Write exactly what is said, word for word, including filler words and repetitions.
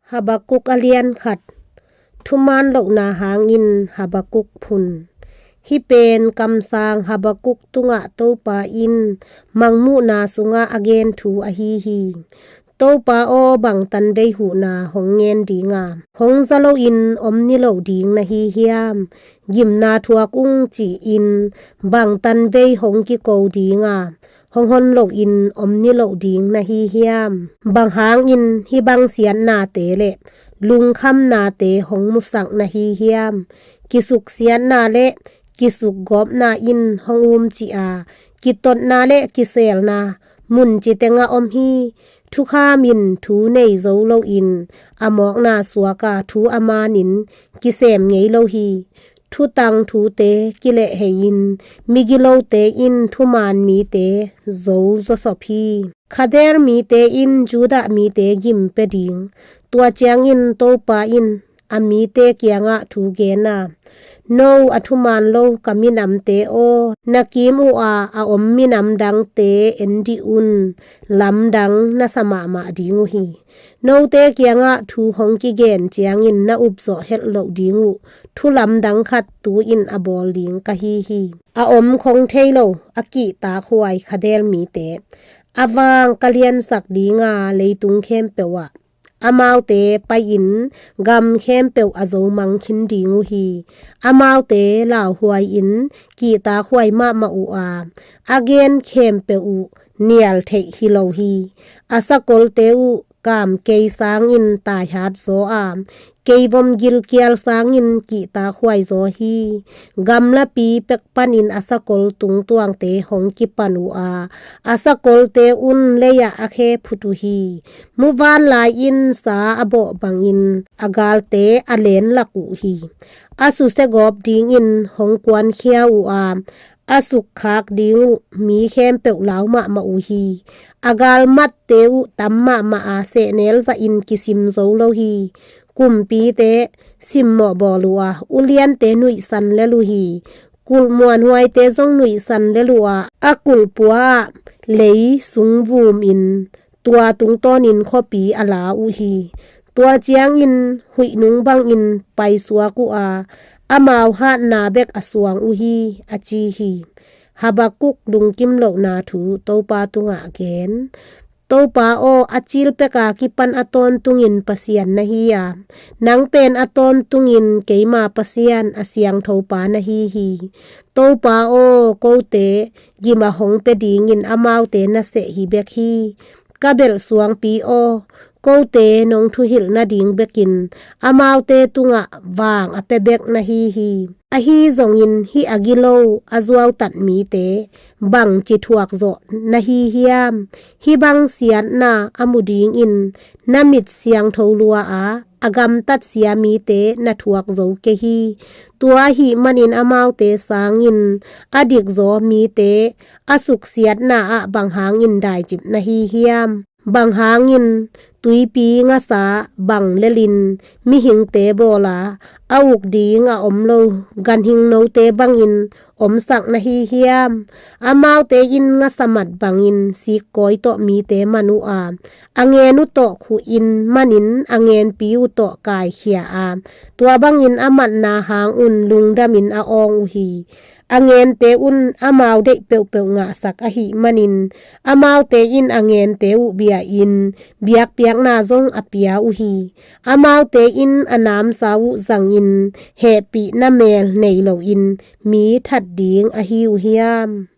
Habakkuk a lian khat. Thuman lohna hangin Habakkuk phun. Hih pen kamsang Habakkuk tungah Topa in mangmuhna sungah a gen thu ahi hi. Topa aw, bang tanvei huhna hong ngen dinga, hong za loin om niloh ding na hi hiam? Gimna thuak ung, ci-in bang tanvei hong kiko dinga, hong hon loin om niloh ding na hi hiam? Bang hangin hih bang siatnate le lungkhamnate hong musak na hi hiam? Kisuksiatna le kisukgawpna in hong umcih a, kitotna le kiselna mun ci tengah om hi. Thukham in thu nei zo loin a mawkna suak a, thu a manin kisem ngei lo hi. Thutang thute kilehhei-in migilote in thuman mite zo zawsop hi. Khader mite in Judah mite gim pia ding. Tua ciangin Topa in a mite kiangah thu gen a, no a thuman lo ka minamte aw, na kim uh a a om minam dangte en dih un. Lamdang na sa mahmah ding uh hi. Note kiangah thu hong kigen ciangin na upzawh helh loh ding uh thu lamdang khat tu-in a bawl ding ka hi hi. A om khong thei lo a kihtakhuai Khader mite a vang ka liansak dinga, leitung khempeuh ah amaute pai-in gam khempeuh a zo mang khin ding uh hi. Amaute lauhuai-in kihtakhuai mahmah uh a, a gen khempeuh uh nial theih hi lo hi. A sakolte uh kamkei sangin taihat zaw a, keivom gilkial sangin kihtakhuai zaw hi. Gamlapi pek panin a sakol tungtuangte hong kipan uh a, a sakolte un lei-ah a khe phut uh hi. Muvanlai in sa a bawh bangin a galte a lenlak uh hi. A susia gawp dingin hong kuankhia uh a, a sukkhak ding uh mi khempeuh lau mahmah uh hi. A galmatte uh tam mahmah a, sehnel zahin kisim zo lo hi. Kumpite simmawh bawl uh a, uliante nuihsan lel uh hi. Kulh muanhuaite zong nuihsan lel uh a, a kulhpua-ah lei sung vumin tua tungtawnin khuapi a la uh hi. Tua ciangin huih nung bangin paisuak uh a, amau hatna bek a suang uh hi, a ci hi. Habakkuk lungkim lohna thu Topa tungah gen. Topa aw, a cil peka kipan a tawntungin Pasian na hi a, nang pen a tawntungin keima Pasian, a siangthopa na hi hi. Topa aw, kote gim a hong pia dingin amaute na seh hi bek hi. Ka belh suangpi aw, kote nong thuhilh nading bekin amaute tungah vang a pia bek na hi hi. Ahi zongin hih a gilo a zuautat mite bangci thuakzawh na hi hiam? Hih bang siatna a mu dingin na mit siangtho lua a, a gamtat sia mite na thuak zo kei hi. Tua ahih manin amaute sangin a dikzaw mite a suksiatna ah bang hangin daicip na hi hiam? Bang hangin tuipi ngasa bang lelin mihingte bawl a, a uk ding a om lo ganhing note bangin omsak na hi hiam? Amaute in ngasa mat bangin sikkawi tawh mite man uh a, a ngen uh tawh khuhin manin a ngenpi uh tawh kaikhia a, tua bangin a matna hang un lungdamin a awng uh hi. A ngente un amau deih peuhpeuh ngahsak ahih manin amaute in a ngente uh bia-in biakpiakna zong a pia uh hi. Amaute in a namsau uh zangin hehpihna mel nei loin mi that ding ahi uh hiam?